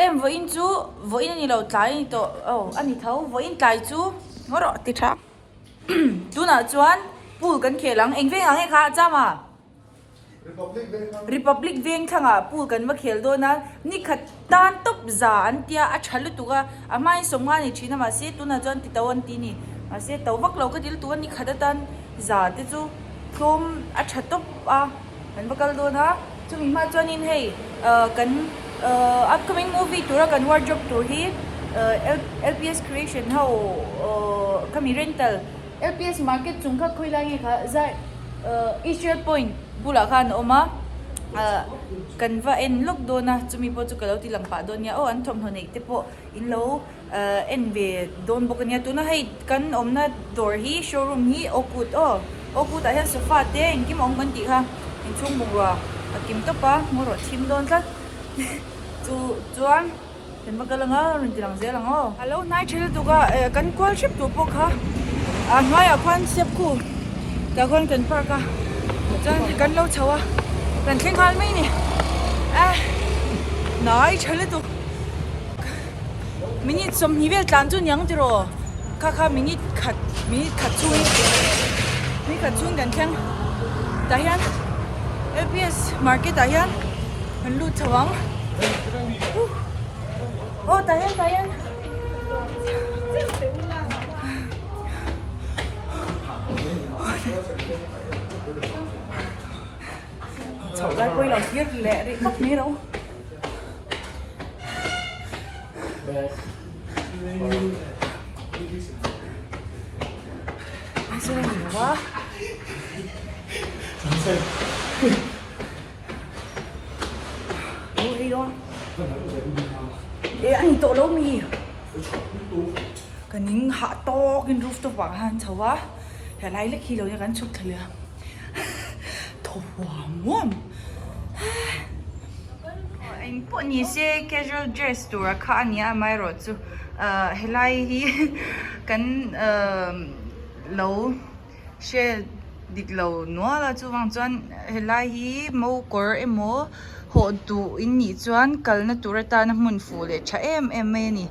Em vawiin chu vawiin a ni lo tlai a ni tawh aw a ni tho vawiin tlai chu ngaw rawh ti tha tunah chuan pool kan khel ang eng veng ang e kha chama Republic veng thlangah pool kan va khel dawn a nikhat tan tawp za an tia a tha lutuk a a hmain sawmnga a ni thin a mahse tunah chuan ti to an ti a ni mahse to vak lo ka ti lutuk a nikhat atan za te chu tlawm a tha tawp a. Kan va kal dawn a, chumi hma chuanin hei ahh kan ahh upcoming movie tura kan wardrobe tur hi ahh L_P_S creation ho ahh khami rental L_P_S market chung kha khawi lai nge kha zai ahh Israel point bulah khan a awm a ahh kan va en lawk dawn a chumi pawh chu ka lo ti lang pah dawn nia aw an thawmhnaw neih te pawh in lo Ahh en ve dawn bawk ania tuna hei kan awmna dawr hi showroom hi awkut aw awkut ah hian sofa te engkim a awm kan tih kha inchhung bungrua a kim tawp a ngaw rawh thim dawn tlat chu chuan kan va kal anga rawn ti lang zel ang aw. A lo hnai tha lutuk a eh kan kual hrep tur pawh kha a hnuaiah khuan step khu tah khuan kan park a chuan kan lo chho a kan thleng nghal mai a ni eh hnai tha lutuk. Minute 20 vel tlan chu niang tiraw kha kha minute khat minute khat chhungin minute khat chhungin kan thleng tah hian L_P_S market ah hian kan lut chho ang aw tah hian tah hian chhoh lai pawh i lo thlir leh rih vak mai ro. Ka ning hah tawk in rooftop ah khan chho a helai lek hi lo nia kan chhuk thla leh a thaw huam huam. Eng pawh ni se casual dress tur a kha a nia amaherawh chu ahh helai hi kan ahh lo hre dik lo nual a chuvang chuan helai hi mo kawr emaw hawh duh in nih chuan kalna tur atana hmun fuh leh tha em em mai a ni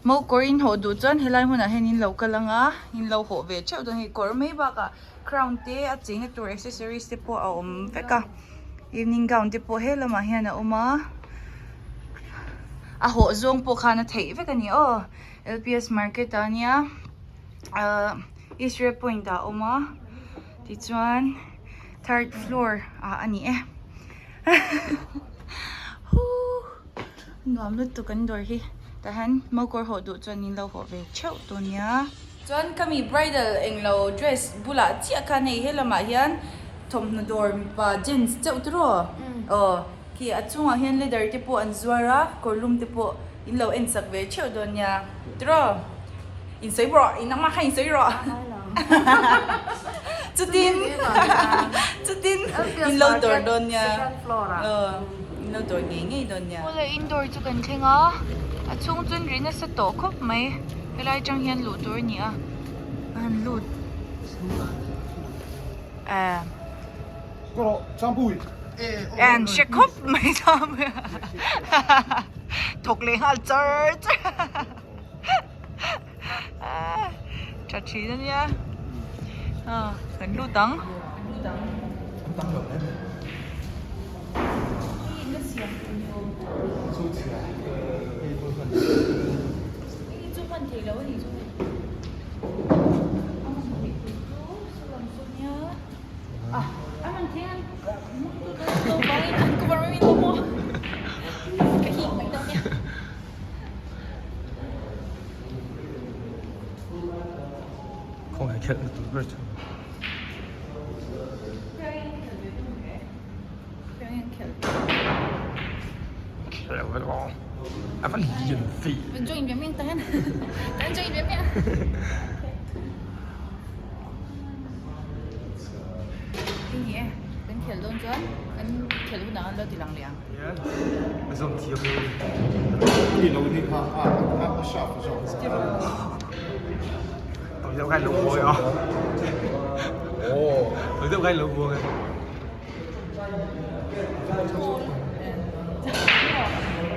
mo kawr in hawh duh chuan helai hmunah hian in lo kal ang a in lo hawh ve theuh dawn a ni kawr mai bakah crown te a cheina tur accessories te pawh a awm vek a evening gown te pawh he lamah hian a awm a a hawh zawng pawh khan a theih vek a ni aw L P S market ah ania ahh Israel point ah a awm a tichuan third floor ah a ni e huuu nuam lutuk an dawr hi tah hian mokawr hawh duh chuan in lo hawh ve theuh tawh nia. Chuan ka mi bridal englo dress bulah chiah khan hei helamah hian thawmhnaw dawr mipa gents chauh te rawh aw khi a chungah hian leather te pawh an zuar a kawrlum te pawh in lo en sak ve theuh dawn nia tiraw in sawi rawh in nangmah kha in sawi rawh chutin chutin in lo dawr dawn nia aw in lo dawr ngei ngei dawn nia. Awle indoor chu kan thleng a a chhung chuan ri nasa tawh khawp mai. Helai atang hian luh tur a ni a a han lut eh an hre khawp mai thawk leh nghal char char tha thin a nia kan lut ang. Chu hman thei lo a nih chu hei a hman theih tur chu saw lam saw nia a a hman thei ang lo vangin an cover mai lo maw ka hik mai dawn nia. Khawngaih khelh na tur ber chu. A va lian ve. A zawm thiam lo Tôi dẫu gai lỗ buông à. Tôi dẫu gai lỗ buông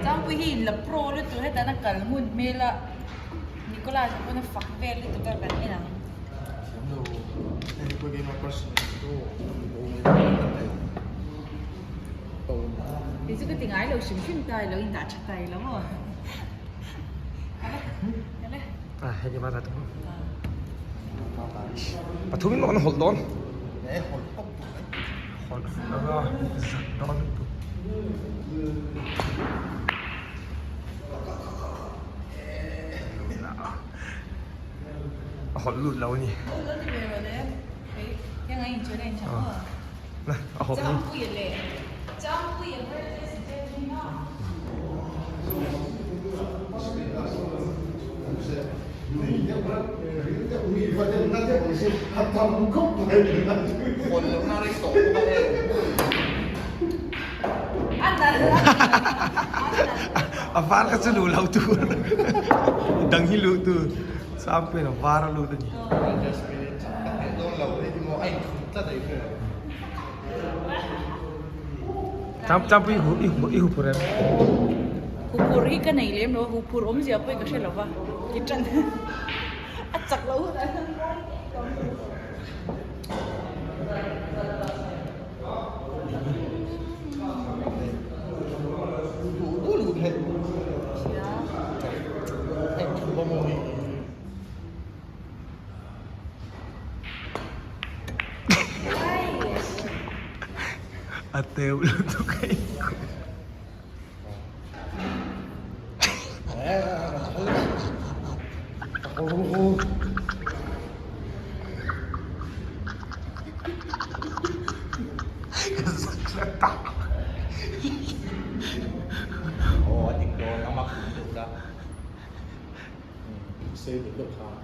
Changpui hi in la pro lutuk hetah a kal ngun hmel a Nicholas a pawn a fak vel lutuk a kan en ang. Kei chu ka ti ngai lo hrim hrim ta ilo in dah tha ta ilo maw. Kale. Ah hei va ta tu. Pathum in an hawlh dawn. Hawlh fuh a zat dawn lutuk. A hawlh lut lo a ni. A hawlh lut. A var kha chu luh loh tur dang hi luh tur Sangpuiin a var a lut a ni. Changpui i huphur em? Huphur hi ka nei lem lo a, huphur awmzia pawh hi ka hre lo va, ti tan a chak lo hunah hian ngawi teh tawh ang. A teu lutuk a inkhawm.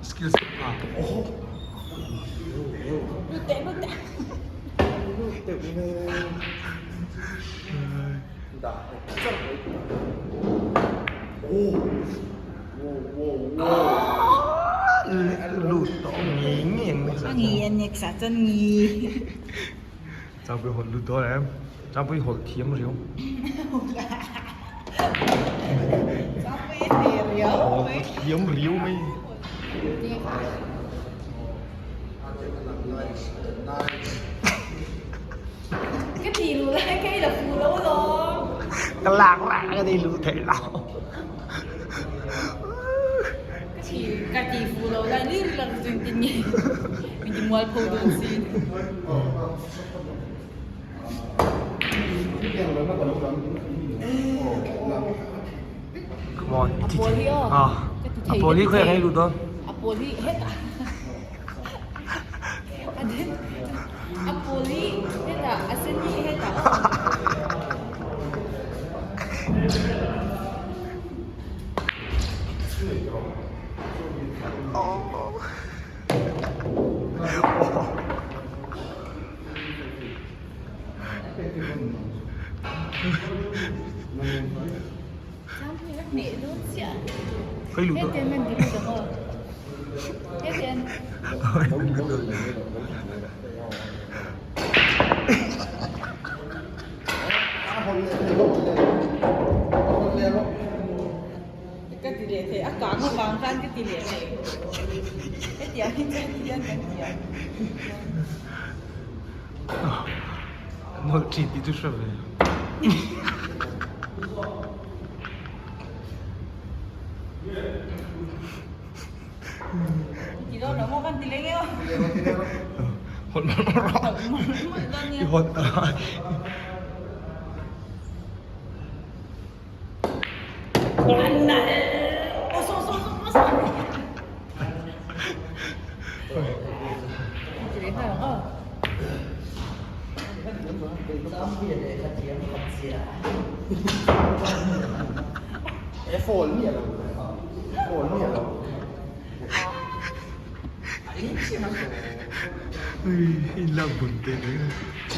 Skills Lut tawh ngei ngei ang next ah chuan. Ngi next ah chuan ngi. Changpui hawlh lut dawn em? Changpui hawlh thiam riau. Changpui hne riau mai. Hawlh thiam riau mai. Ka ti luh lai ka i la fu lo alawm. Ka lak lak ka ti luh theih lo. Ka ti ka ti fu lo lai lir lir chu engtin nge min ti mual pho dawn si. Come on, ti thei. Ah, a pawl hi khawi ah khan i luh dawn? A pawl hi hetah. A then a pawl hi hetah a sen hi hetah aw. Khawi luh dawn? Ka ti leh thei a kang avang khan ka ti leh thei hetiang hi chuan ti hian kan ti ang. Nawlh thin tih chu hre ve. Ti dawn lo maw kan ti leh ngei aw. Hawlh mawlh mawlh rawh. Hawlh mawlh mawlh dawn nia. I hawlh In lak bun te reng a.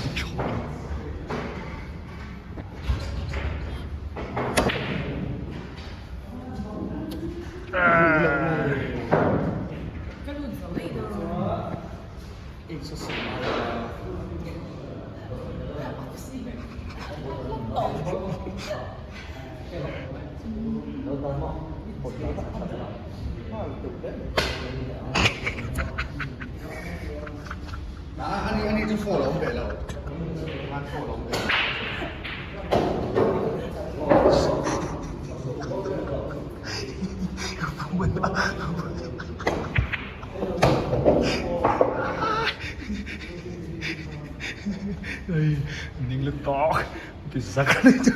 Ning lut tawk ti zak a ni chu.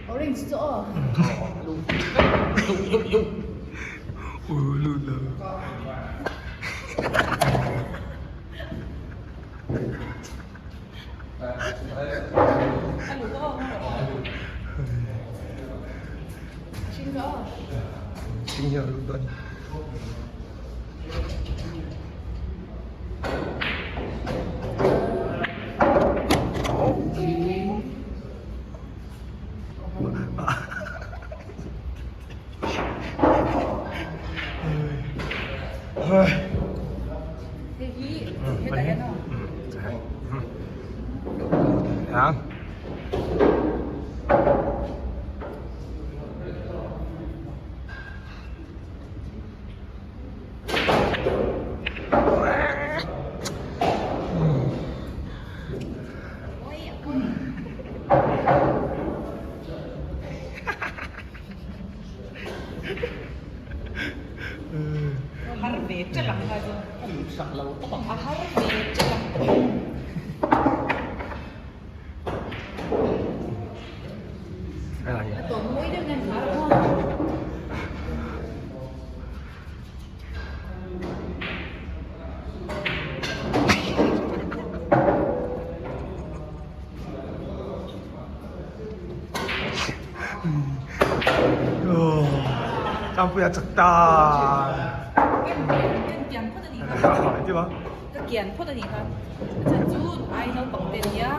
Orange chu aw. Hei hi hetah hian aw. Har ve ṭalh ang kha chu. A har ve ṭalh ang. A tawp mawi deuh nen har maw. Champuia chak ta. Ka kian phawt a nih kha. A chhan chu ai naupang te nia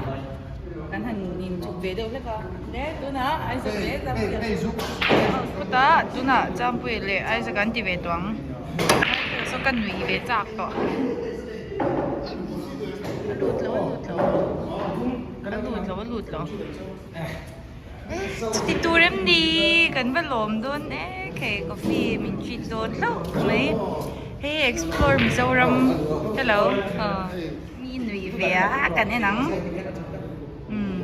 kan han inchuk ve deuh hlek a. Le tunah Isaac leh Champuia phawt a tunah Champuia leh Isaac an ti ve tawh ang. Isaac saw ka nuih ve chak tawh. A lut lo a lut lo. A lut lo a lut lo. Chuti tur em ni kan va lawm dawn e hei coffee min treat dawn hlauh mai hei explore Mizoram hello mi nui ve a kan en ang umm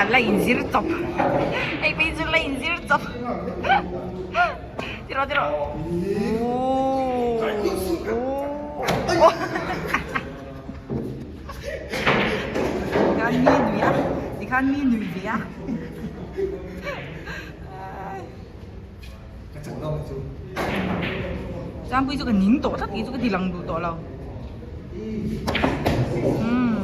a la inzir chawp hei phei chu la inzir chawp tiraw tiraw aww. Tikhan mi nui a, tikhan mi nui ve a. Changpui chu ka ning tawh tlat kei chu ka ti lang duh tawh lo. Umm.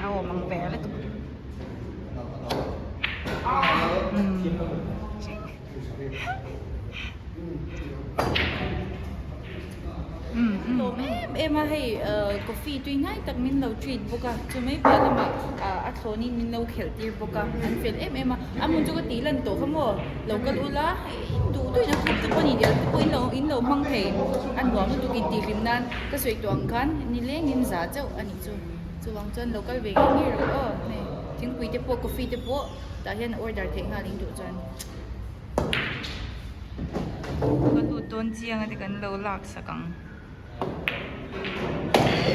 A awm ang ve lutuk. Lawm em em a hei coffee tui hnai tak min lo treat bawk a chu mai piah lamah a thlawnin min lo khelh tir bawk a an fel em em a a hmun chu ka tih lan tawh kha maw lo kal ula hei duh duhin a khup te pawh a ni dial te pawh in lo hmang thei a nuam lutuk in tihhlim nan ka sawi tawh ang khan nilengin za chauh a nih chu chuvang chuan lo kal ve ngei ngei rawh aw hei thingpui te pawh coffee te pawh tah hian order theih nghal in duh chuan. Ka lut dawn chiang a te kan lo lak sak ang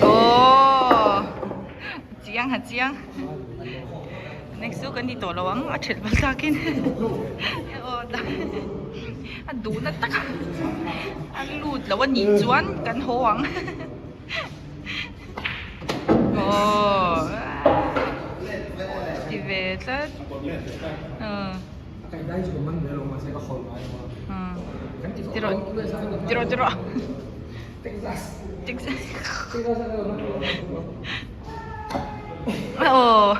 aww chiang ha chiang next chu kan ti tawh lo ang a thelh bal takin aw a duhna tak a lut lo a nih chuan kan haw ang aww ti ve tlat Tiraw tiraw tiraw Texas Texas. Aw.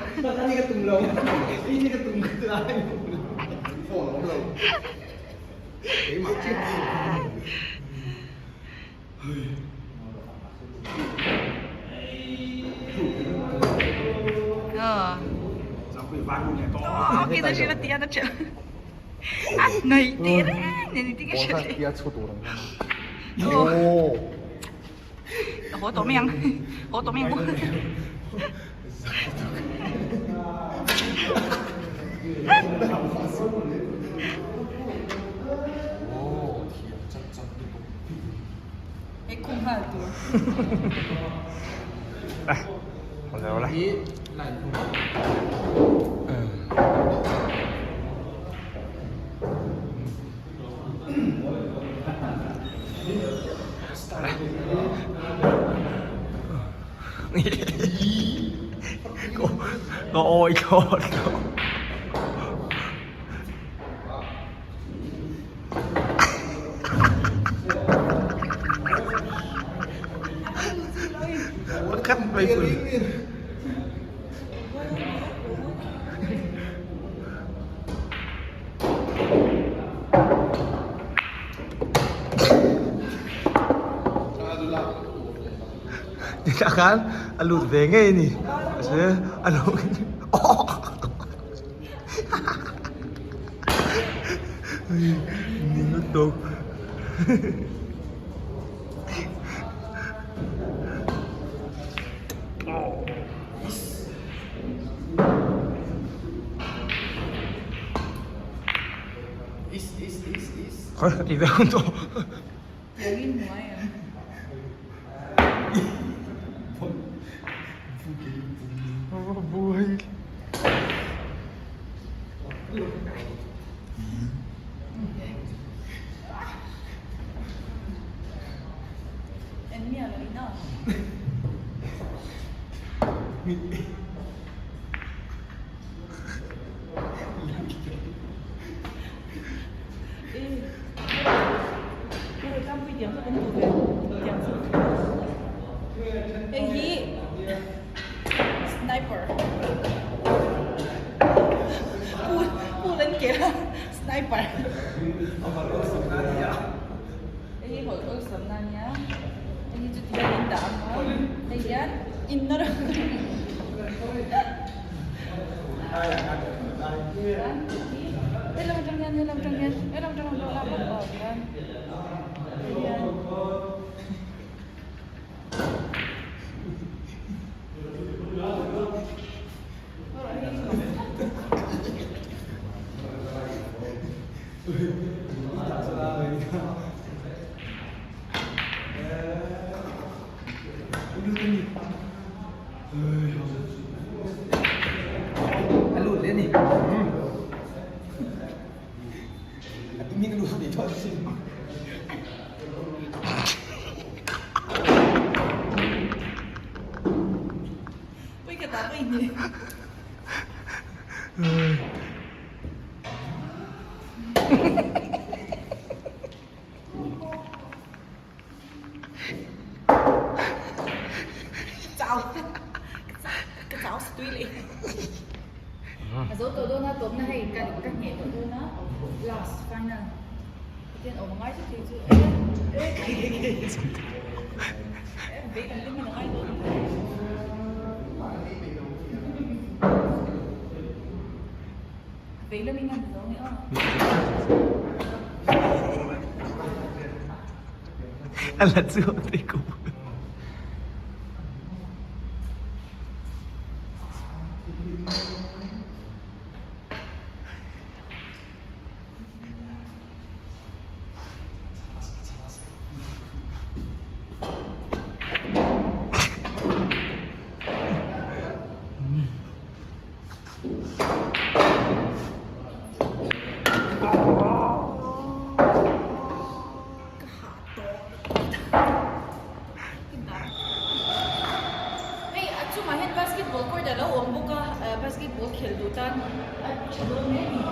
Ka awi thlawt lo. Pakhat mai pun. Tah khan a lut ve ngei a ni mahse a lo ni lutuk. Khoi ka ti ve hun tawh. Hei hi sniper pool an kel a sniper hei hi hawlh awlsam na ania hei hi chu tihian in dah ang a hei hian in nawr ang he lam atang hian he lam atang hian he lam atang hian lo lak vak aw tihian hei hian. A zo tawh dawn a tawpna hei ka ka hneh tawh dawn a last final hetiang awm angai chu thei chu e vei kan lim a ngai dawn vei lamin a ni zo ni aw. A la chu a tei ko. Hei a chungah hian basketball court a lo awm bawk a eh basketball khelh duh tan a tha dawn hle a ni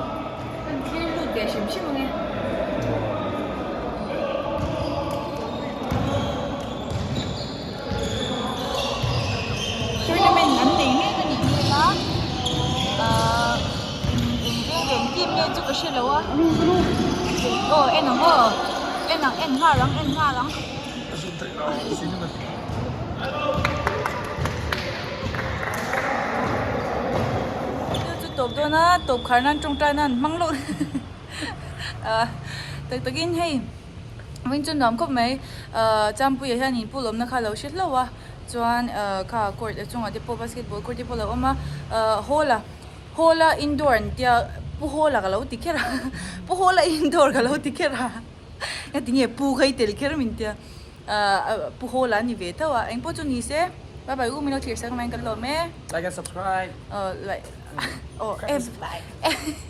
kan thlir lut ve hrim hrim ang e. Tournament an nei mek a ni. team nge chu ka hre lo a aw en ang aw en ang en nghal ang en nghal ang. Chu chu tawp dawn a tawp khar nan tawngtai nan hmang lawk ah tak takin hei vawiin chu nuam khawp mai ah Champuia hian in pool awmna kha a lo hre hlauh a chuan ah kha court a chungah te pawh basketball court te pawh a lo awm a ah hall a hall a indoor an tia pu hall a ka lo ti kher a pu hall a indoor ka lo ti kher a engtin nge pu kha i tel kher min tia. Ahh Pu Hawla a ni ve tho a, engpawh chu ni se, bye bye u min lo thlir sak mai kan lawm e. Like and subscribe. Aw like aw Subscribe.